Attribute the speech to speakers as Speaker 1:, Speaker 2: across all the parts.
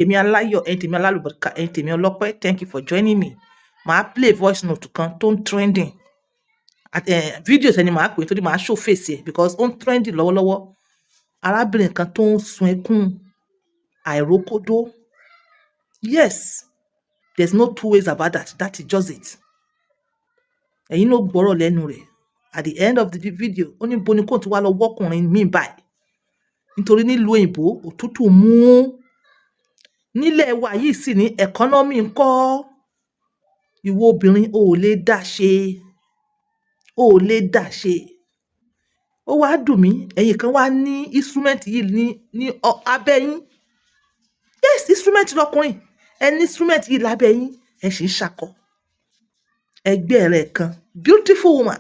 Speaker 1: Èmi aláyọ̀, ẹ̀yin tèmi alálùbáríkà, ẹ̀yin tèmi ọlọ́pẹ́, thank you for joining me. Màá play voice note kan tó ń trending. Àti video sẹ́ni màá pè é torí màá show face ẹ̀ because ó ń trending lọ́wọ́lọ́wọ́. Arábìnrin kan tó ń sun ẹkún àìrókódó. Yes, there's no two ways about that. That is just it. Ẹ̀yin ló gbọ́rọ̀ lẹ́nu rẹ̀. At the end of the video, ó ní bo ni kóun ti wá lọ wọ́kùnrin míì báyìí. Nítorí nílùú òyìnbó, òtútù mú. Nílẹ̀ wa yìí sì ní economy ńkọ́. Ìwọ obìnrin, o ò lè dá ṣe. O ò lè dá ṣe. Ó wá dùn mí, ẹ̀yin kan wá ní instrument yìí ní abẹ́ yín. Yes, instrument lọkùnrin. Ẹ ní instrument yìí lábẹ́ yín, ẹ sì ń ṣakọ. Ẹgbẹ́ rẹ̀ kan, beautiful woman,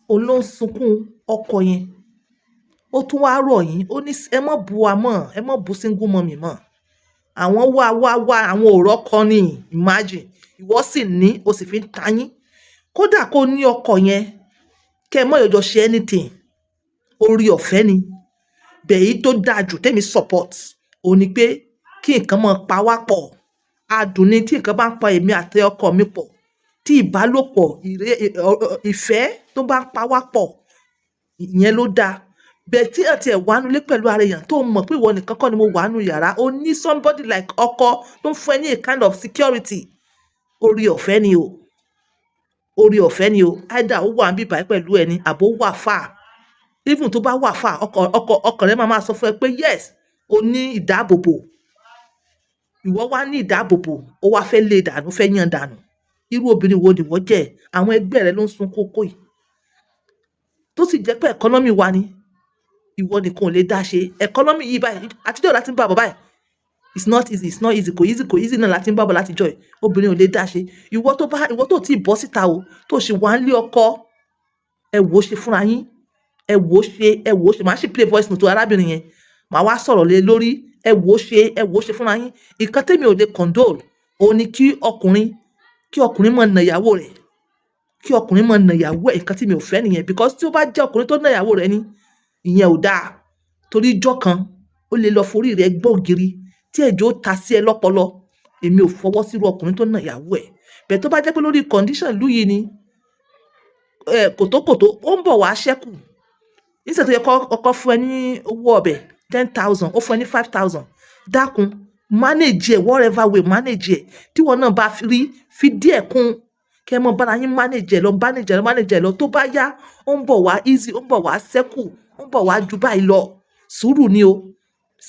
Speaker 1: òun ló ń sunkún ọkọ yẹn. Ó tún wá rọ̀ yín, ó ní ẹ má bu wa mọ́, ẹ má bu single mummy mọ́. Àwọn wá wá wá, àwọn ò rọ́kọ ni, imagine. Ìwọ sì ní, o sì fi ń ta yín. Kódà kó ní ọkọ yẹn, kí ẹ má jọjọ ṣe anything. Orí ọ̀fẹ́ ni. Bẹ̀ èyí tó dáa jù tèmi support, òun ni pé kí nǹkan máa pa wá pọ̀. Adùn ni tí nǹkan bá ń pa èmi àti ọkọ mi pọ̀. Tí ìbálòpọ̀, ìfẹ́ tó bá ń pa wá pọ̀, ìyẹn ló dáa. Bẹ̀ tí ẹ ti ẹ̀ wá nínú ilé pẹ̀lú ara èèyàn tó mọ̀ pé ìwọ nìkan kọ́ ni mo wà nínú yàrá, o ní somebody like ọkọ tó ń fún ẹ ní a kind of security. Orí ọ̀fẹ́ ni o. Orí ọ̀fẹ́ ni o. Either ó wà níbí báyìí pẹ̀lú ẹni àbó wà far. Even tó bá wà far, ọkọ rẹ máa máa sọ fún ẹ pé yes, o ní ìdáàbòbò. Ìwọ wá ní ìdáàbòbò, ó wá fẹ́ lé dànù, fẹ́ yàn dànù. Irú obìnrin wo ni ìwọ jẹ́? Àwọn ẹgbẹ́ rẹ ló ń sun kókó yìí. Tó sì jẹ́ pé economy wa ni, ìwọ nìkan ò lè dá ṣe. Economy yìí báyìí, àtijọ́ láti ń bá bọ̀ báyìí. It's not easy, it's not easy, kò easy, kò easy náà láti ń bá bọ̀ látijọ́ yìí. Obìnrin ò lè dá ṣe. Ìwọ tó tí bọ́ síta o, tó sì wà nílé ọkọ, ẹ wò ó ṣe fúnra yín. Ẹ wò ó ṣe, ẹ wò ó ṣe. Màá sì play voice note arábìnrin yẹn. Màá wá sọ̀rọ̀ lé lórí. Ẹ wò ó ṣe, ẹ wò ó ṣe fúnra yín. Nǹkan tèmi ò lè condole, òun ni kí ọkùnrin máa na ìyàwó rẹ̀. Kí ọkùnrin máa na ìyàwó ẹ̀, nǹkan tí mi ò fẹ́ nìyẹn. Because tí ó bá jẹ́ ọkùnrin tó na ìyàwó rẹ̀ ni, ìyẹn ò dáa. Torí ijọ́ kan, ó lè lọ forí rẹ̀ gbọ́ ògiri tí ẹ̀jẹ̀ ó ta sí ẹ lọ́pọlọ. Èmi ò fọwọ́ sí irú ọkùnrin tó na ìyàwó ẹ̀. Bẹ̀ tó bá jẹ́ pé lórí condition ìlú yìí ni, kòtókòtó, ó ń bọ̀ wá ṣẹ́kù. Instead tó yẹ kó ọkọ fún ẹ ní owó ọbẹ̀ 10,000, ó fún ẹ ní 5,000. Dákun, manage ẹ̀ whatever way, manage ẹ̀. Tí ìwọ náà bá rí, fi díẹ̀ kún. Kí ẹ mọ bára yín manage ẹ̀ lọ, manage ẹ̀ lọ, manage ẹ̀ lọ. Tó bá yá, ó ń bọ̀ wá easy, ó ń bọ̀ wá ṣẹ́kù, ó ń bọ̀ wá ju báyìí lọ. Sùúrù ni o.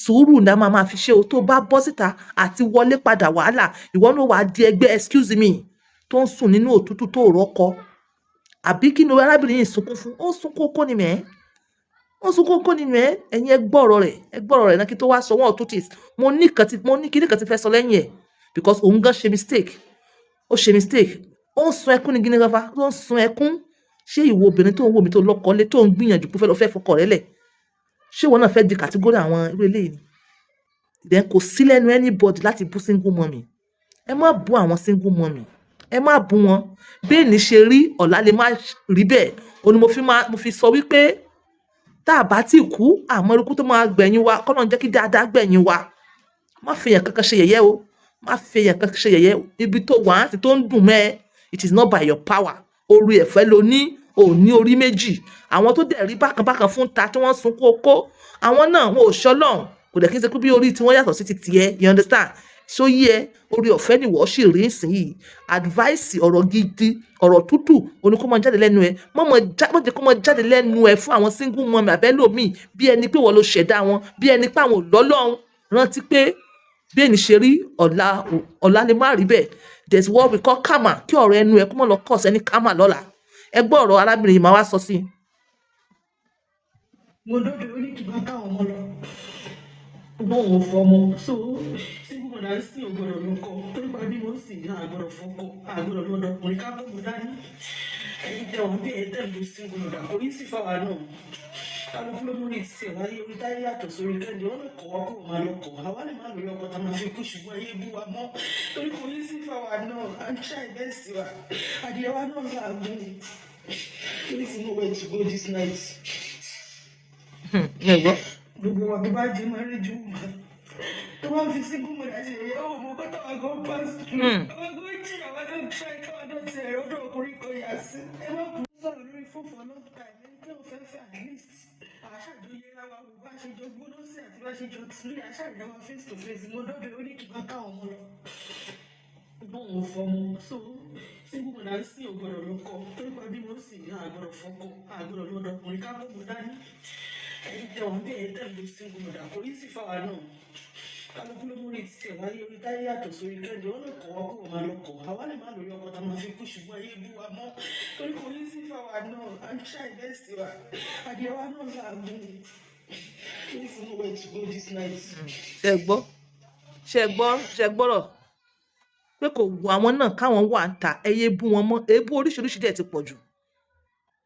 Speaker 1: Sùúrù ni a máa máa fi ṣe o. Tó bá bọ́ síta àti wọlé padà wàhálà, ìwọ náà wá di ẹgbẹ́ excuse me tó ń sùn nínú òtútù tó rọ́kọ. Àbí kí ni arábìnrin yìí ń sunkún fún? Ó ń sunkún okó ni mẹ́. Ó ń sunkún okó ni mẹ́. Ẹ̀yin ẹ gbọ́ ọ̀rọ̀ rẹ̀, ẹ gbọ́ ọ̀rọ̀ rẹ̀ náà kí n tó wá sọ one or two things. Mo ní kíní kan tí fẹ́ sọ lẹ́yìn ẹ̀ because òun gan ṣe mistake. Ó ṣe mistake. Ó ń sun ẹkún ní gíní gan fa. Ó ń sun ẹkún. Ṣé ìwọ obìnrin tó ń wò mí tó lọ́kọ lé tó ń gbìyànjú pé ó fẹ́ lọ fẹ́ fọkọ rẹ lẹ̀? Ṣé ìwọ náà fẹ́ di category àwọn irú eléyìí ni? Then kò sí lẹ́nu anybody láti bú single mummy. Ẹ má bú àwọn single mummy. Ẹ má bú wọn. Bí èní ṣe rí, ọ̀la lè má rí bẹ́ẹ̀. Òun ni mo fi sọ wípé tá a bá tí kú, àmọ́ irú ikú tó máa gbẹ̀yìn wa, k'Ọlọ́run jẹ́ kí dáadáa gbẹ̀yìn wa. Má fi èèyàn kankan ṣe yẹ̀yẹ́ o. Má fi èèyàn kankan ṣe yẹ̀yẹ́. Ibi tó wà á sì tó ń dùn mọ́ ẹ, it is not by your power. Orí ẹ̀fẹ́ lo ní, ò ní orí méjì. Àwọn tó dẹ̀ rí bákan bákan fún ta tí wọ́n sunkún okó, àwọn náà wọn ò ṣọlọ́run. Kò dẹ̀ kí n ṣe pé bí orí tí wọ́n yàtọ̀ sí ti tiẹ̀, you understand? Ṣó yé ẹ? Orí ọ̀fẹ́ ni ìwọ sì rí ìsinyìí. Advice, ọ̀rọ̀ gidi, ọ̀rọ̀ tútù, òun ni kó máa jáde lẹ́nu ẹ. Má jẹ́ kó máa jáde lẹ́nu ẹ fún àwọn single mummy àbí ẹlòmíì bí ẹni pé ìwọ ló ṣẹ̀dá wọn, bí ẹni pé àwọn ò lọ́lọ́run. Rántí pé bí èní ṣe rí, ọ̀la, ọ̀la lè má rí bẹ́ẹ̀. There's what we call karma. Kí ọ̀rọ̀ ẹnu ẹ kó má lọ cause any karma lọ́la. Ẹ gbọ́ ọ̀rọ̀ arábìnrin yìí, màá wá sọ sí i.
Speaker 2: Mo dọ́dọ̀ ó ní kí n bá káwọn ọmọ lọ, bóun ò fọmọ so single mother sí ò gbọ́dọ̀ lọ́kọ torí pa bí mo ń sìn náà àgbọ́dọ̀ fọkọ àgbọ́dọ̀ lọ́dọ̀ ọkùnrin ká bọ́ mo dání. Ẹ̀yin tẹ wọ́n bí ẹ̀ tẹ̀ ló single mother kò ní sí fáwa náà. Kálukú ló mórí tiẹ̀ wáyé, orí táyé yàtọ̀ sórí kẹ́hìndé. Wọ́n lè kọ́ wa kó máa lọ́kọ̀, àwa lè má lórí ọkọ tá a máa fi kú, ṣùgbọ́n ayé bú wa mọ́ torí kò ní sí fáwa náà. À ń try best wa, adìyẹ wa náà làágùn. Don't even know where to go this night.
Speaker 1: Ẹ gbọ́.
Speaker 2: Gbogbo wa tó bá jẹ́ marriage woman, Tó bá ń fi single mother ṣe yẹ̀yẹ́, ó mọ kó táwa gan pass through. Àwọn gan jìyà, àwọn gan try káwa náà ti ẹ̀rọ ọdún ọkùnrin kan yà sí. Ẹ má kú sọ̀rọ̀ lórí fóònù for long time. Ẹni tí òun fẹ́ fẹ́, at least àṣàjọ yẹra wa wò, bá ṣe jọ gbóná sí àti bá ṣe jọ tìrí àṣàjọ wa face to face. Mo dọ́dọ̀, ó ní kí n bá káwọn ọmọ lọ, bóun ò fọmọ. So single mother sí ò gbọ́dọ̀ lọ́kọ torí pa bímọ sì, àgbọ́dọ̀ fọkọ, àgbọ́dọ̀ lọ́dọ̀ ọkùnrin ká kó mọ dání. Ẹ̀yin tẹ wọn bẹ́ẹ̀ tẹ̀ ló single mother, kò rí sí fáwa náà. Kálukú ló mórí tiẹ̀ wáyé, orí táyé yàtọ̀ sórí kẹ́ndé. Ó lè kọ́ wá kó wọ́n máa lọ́kọ̀, àwa lè má lórí ọkọ tá a máa fi kú, ṣùgbọ́n ayé bú wa mọ́ torí kò rí sí fáwa náà. À ń try best wa, adìẹ wa náà làágùn. Don't even know where to go this night.
Speaker 1: Ṣe gbọ́? Ṣe gbọ́? Ṣe gbọ́rọ̀ pé kò wù àwọn náà káwọn wà ń ta. Ẹyẹ bú wọn mọ́. Èébú oríṣiríṣi dẹ̀ ti pọ̀ jù.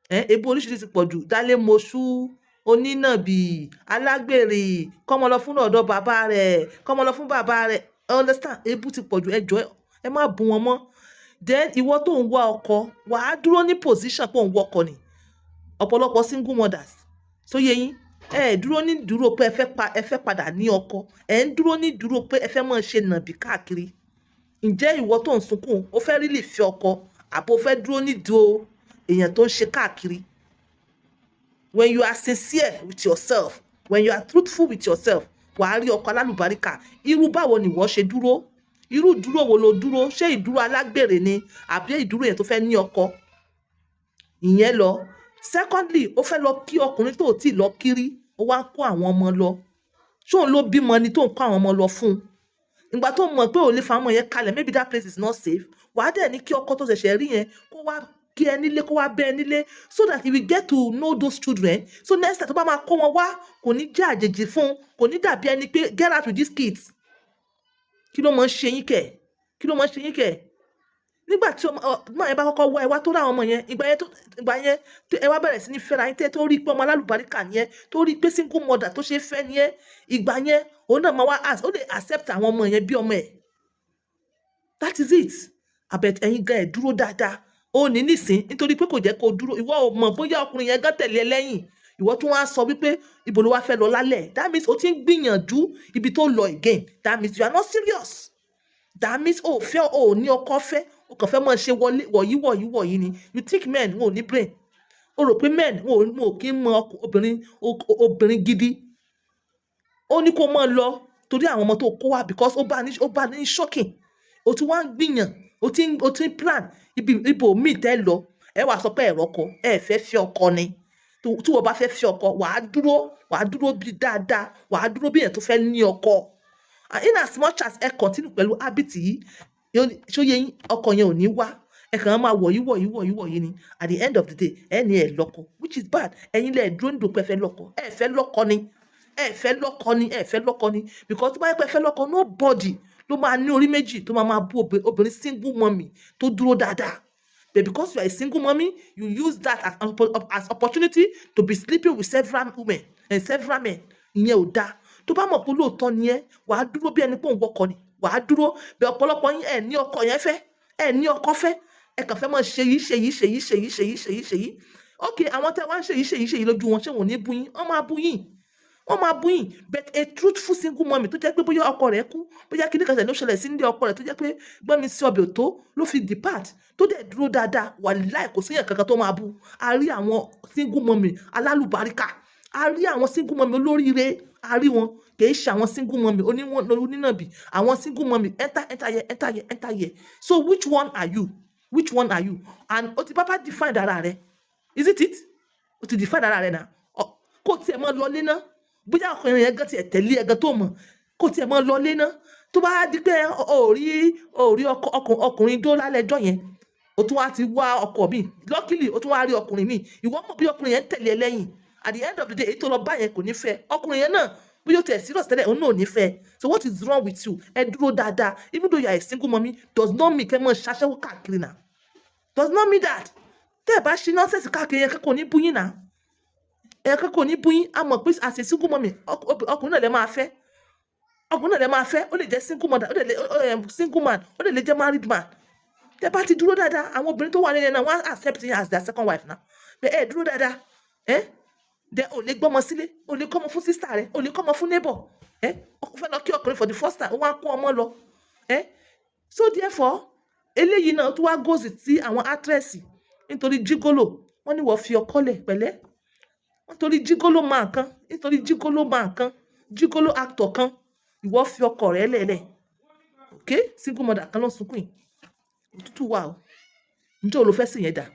Speaker 1: Ẹ èébú oríṣiríṣi ti pọ̀ jù. Dálé mosú, onínàbì, alágbèrè, kọ́mọ lọ fún ọ̀dọ̀ bàbá rẹ̀, kọ́mọ lọ fún bàbá rẹ̀, understand? Èébú ti pọ̀ jù. Ẹ jọ̀ọ́, ẹ má bú wọn mọ́. Then ìwọ tó ń wá ọkọ, wàá dúró ní position pé òun wọkọ ni. Ọ̀pọ̀lọpọ̀ single mothers tó yẹ yín, ẹ dúró ní dúró pé ẹ fẹ́ padà ní ọkọ, ẹ ń dúró ní dúró pé ẹ fẹ́ máa ṣe nàbì káàkiri. Ǹjẹ́ ìwọ tó ń sunkún, ó fẹ́ rí lè fi ọkọ, àbò fẹ́ dúró nídùú èèyàn tó ń ṣe káàkiri? When you are sincere with yourself, when you are truthful with yourself, wàá rí ọkọ alálùbáríkà. Irú báwo ni ìwọ ṣe dúró? Irú ìdúró wo lo dúró? Ṣé ìdúró alágbèrè ni, àbí ìdúró yẹn tó fẹ́ ní ọkọ? Ìyẹn lọ. Secondly, ó fẹ́ lọ kí ọkùnrin tó tí ì lọ kiri, ó wá ń kó àwọn ọmọ lọ. Ṣé òun ló bímọ ni tó ń kó àwọn ọmọ lọ fún un? Ìgbà tó mọ̀ pé ò lè fa ọmọ yẹn kalẹ̀, maybe that place is not safe, wàá dẹ̀ ní kí ọkọ tó ṣẹ̀ṣẹ̀ rí yẹn kó wá kí ẹ nílé, kó wá bẹ́ ẹ nílé, so that he will get to know those children. So next time tó bá máa kó wọn wá, kò ní jẹ́ àjèjì fún un, kò ní dàbí ẹni pé get out with these kids. Kí ló máa ń ṣe yín kẹ̀? Kí ló máa ń ṣe yín kẹ̀? Nígbà tí ọmọ yẹn bá kọ́kọ́ wá ẹ wá, tó ráwọn ọmọ yẹn, ìgbà yẹn tó ẹ wá bẹ̀rẹ̀ sí ní fẹ́ra yín, tẹ́ tó rí pé ọmọ alálùbáríkà ni ẹ, tó rí pé single mother tó ṣe é fẹ́ ni ẹ, ìgbà yẹn òun náà máa wá ask, ó lè accept àwọn ọmọ yẹn bí ọmọ ẹ̀. That is it. Àbẹ̀ ẹ̀yin gan, ẹ̀ dúró dáadáa. Ó ní nísìn nítorí pé kò jẹ́ kó dúró. Ìwọ ò mọ̀ bóyá ọkùnrin yẹn gan tẹ̀lé ẹ lẹ́yìn. Ìwọ tún wá sọ wípé ibo ló wá fẹ́ lọ lálẹ́. That means o ti ń gbìyànjú ibi tó lọ again. That means you are not serious. That means o fẹ́, o ò ní ọkọ fẹ́, o kàn fẹ́ máa ṣe wọlé wọ̀yí wọ̀yí wọ̀yí ni. You think men wọn ò ní brain? O rò pé men wọn ò kí ń mọ obìnrin, obìnrin gidi? Ó ní kó máa lọ torí àwọn ọmọ tó kó wá, because ó bá ní shocking. O ti wá ń gbìyàn, o ti ń plan ibi ibo míì tẹ́ lọ. Ẹ wàá sọ pé ẹ̀rọ ọkọ ẹ fẹ́ fi ọkọ ni. Tí wọ́n bá fẹ́ fi ọkọ, wàá dúró, wàá dúró bí dáadáa, wàá dúró bí èèyàn tó fẹ́ ní ọkọ. And in as much as ẹ continue pẹ̀lú habit yìí, ṣó yé yín, ọkọ yẹn ò ní wá. Ẹ kàn máa wọ̀yí wọ̀yí wọ̀yí wọ̀yí ni. At the end of the day, ẹ ní ẹ lọ́kọ, which is bad. Ẹ̀yin lẹ dúró nídòó pé ẹ fẹ́ lọ́kọ. Ẹ fẹ́ lọ́kọ ni, ẹ fẹ́ lọ́kọ ni, ẹ fẹ́ lọ́kọ ni, because tó bá yẹ pé ẹ fẹ́ lọ́kọ, nobody ló máa ní orí méjì tó máa máa bú obìnrin single mommy tó dúró dáadáa. But because you are a single mommy, you use that as opportunity to be sleeping with several women and several men. Ìyẹn ò dáa. Tó bá mọ̀ pé lóòótọ́ ni ẹ́, wàá dúró bí ẹni pé òun wọkọ ni, wàá dúró. Bẹ́ẹ̀ ọ̀pọ̀lọpọ̀ yín, ẹ̀ ní ọkọ yẹn fẹ́, ẹ̀ ní ọkọ fẹ́, ẹ kàn fẹ́ máa ṣe yìí, ṣe yìí, ṣe yìí, ṣe yìí, ṣe yìí, ṣe yìí, ṣe yìí. Ok, àwọn tẹ́ wá ń ṣe yìí, ṣe yìí, ṣe yìí lójú wọn, ṣé wọn ò ní bú yín? Wọ́n máa bú yín, wọ́n máa bú yín. But a truthful single mommy tó jẹ́ pé bóyá ọkọ rẹ̀ kú, bóyá kíní kan ṣẹlẹ̀ ló ṣẹlẹ̀ sí nílé ọkọ rẹ̀, tó jẹ́ pé gbọ́n mi sí ọbẹ̀ tó ló fi depart, tó dẹ̀ dúró dáadáa, wàláì, kò síyàn kankan tó máa bú. A rí àwọn single mommy alálùbáríkà, a rí àwọn single mommy olóríire, a rí wọn. Kì í ṣe àwọn single mommy oníwọ̀n onínàbì, àwọn single mommy enter, enter here, enter here, enter here. So which one are you? Which one are you? And o ti pápá define ara rẹ. Is it it? O ti define ara rẹ na. Kó tiẹ̀ mọ́ lọlé ná, bóyá ọkùnrin yẹn gan tiẹ̀ tẹ̀lé ẹ gan tó mọ̀, kó tiẹ̀ mọ́ lọlé ná. Tó bá di pé o ò rí ọkùnrin dó lálẹ́ ẹjọ́ yẹn, o tún wá ti wá ọkọ mi. Luckily, o tún wá rí ọkùnrin mi. Ìwọ mọ̀ bí ọkùnrin yẹn ń tẹ̀lé ẹ lẹ́yìn. At the end of the day, èyí tó lọ bá yẹn kò ní fẹ́. Ọkùnrin yẹn náà, bí yóò tẹ̀ serious tẹ́lẹ̀, òun náà ò ní fẹ́. So what is wrong with you? Ẹ dúró dáadáa. Even though you are a single mommy does not mean kẹ́ mọ́ ṣaṣẹ́wó káàkiri náà. Does not mean that. Tẹ́ ẹ bá ṣe nonsense káàkiri yẹn, kò ní bú yín náà. Ẹ kò ní bú yín. A mọ̀ pé as a single mommy, ọkùnrin náà lè máa fẹ́, ọkùnrin náà lè máa fẹ́. Ó lè jẹ́ single mother, ó lè single man, ó lè jẹ́ married man. Tẹ́ bá ti dúró dáadáa, àwọn obìnrin tó wà nílẹ̀ náà, wọ́n á accept yín as their second wife náà. Bẹ́ẹ̀ ẹ dúró dáadáa, ẹ dẹ ò lè gbọ́mọ sílé, ò lè kọ́mọ fún sister rẹ, ò lè kọ́mọ fún neighbor. Ẹ ó fẹ́ lọ kí ọkùnrin for the first time, ó wá kó ọmọ lọ. Ẹ so therefore, eléyìí náà tó wá goes sí àwọn actress nítorí gigolo. Wọ́n ní wọ́n fi ọkọ lẹ̀ pẹ̀lẹ́ nítorí gigolo máa kan, nítorí gigolo máa kan, gigolo actor kan, ìwọ fi ọkọ rẹ̀ lẹ̀lẹ̀. Ok, single mother kan ló ń sunkún yìí. Òtútù wà o. Ǹjẹ́ o ló fẹ́ sì yẹn dà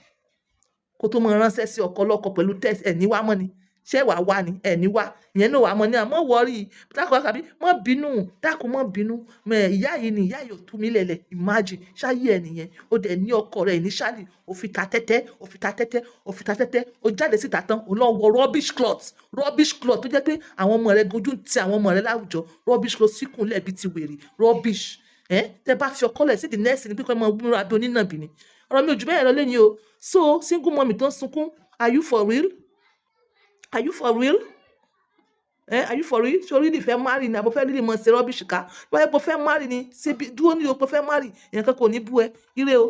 Speaker 1: kó tó máa ránṣẹ́ sí ọkọ lọ́kọ pẹ̀lú text? Ẹ̀ ní wá mọ́ ni, ṣé wàá wá ni? Ẹ̀ ní wá ìyẹn náà wàá mọ́ ní àmọ́ wọ́ọ̀rì. Dákun àkàbí, má bínú, dákun, má bínú. Mẹ ìyá yìí ni ìyá yìí ò tú mi lẹ̀lẹ̀. Imagine, ṣáyé ẹ̀ nìyẹn. Ó dẹ̀ ní ọkọ rẹ̀ initially, ó fi ta tẹ́tẹ́, ó fi ta tẹ́tẹ́, ó fi ta tẹ́tẹ́. Ó jáde síta tán, ó lọ wọ rubbish cloth, rubbish cloth tó jẹ́ pé àwọn ọmọ rẹ̀ gojú ń ti àwọn ọmọ rẹ̀ láwùjọ. Rubbish cloth síkùnlẹ̀ bíi ti wèrè, rubbish. Ẹ tẹ́ bá fi ọkọ lẹ̀ sí, the next thing ni pé kọ́ ẹ máa múra bí onínàbì ni. Ọ̀rọ̀ mi ò jù bẹ́ẹ̀ lọ lẹ́yìn o. So single mommy tó ń sunkún, are you for real? Are you for real? Eh, are you for real? Ṣé o really fẹ́ marry ni, àbò fẹ́ really mọ̀ ṣe rubbish ká? Wáyé pé o fẹ́ marry ni, ṣe bí dúró ní o pé o fẹ́ marry, èèyàn kan kò ní bú ẹ. Ire o.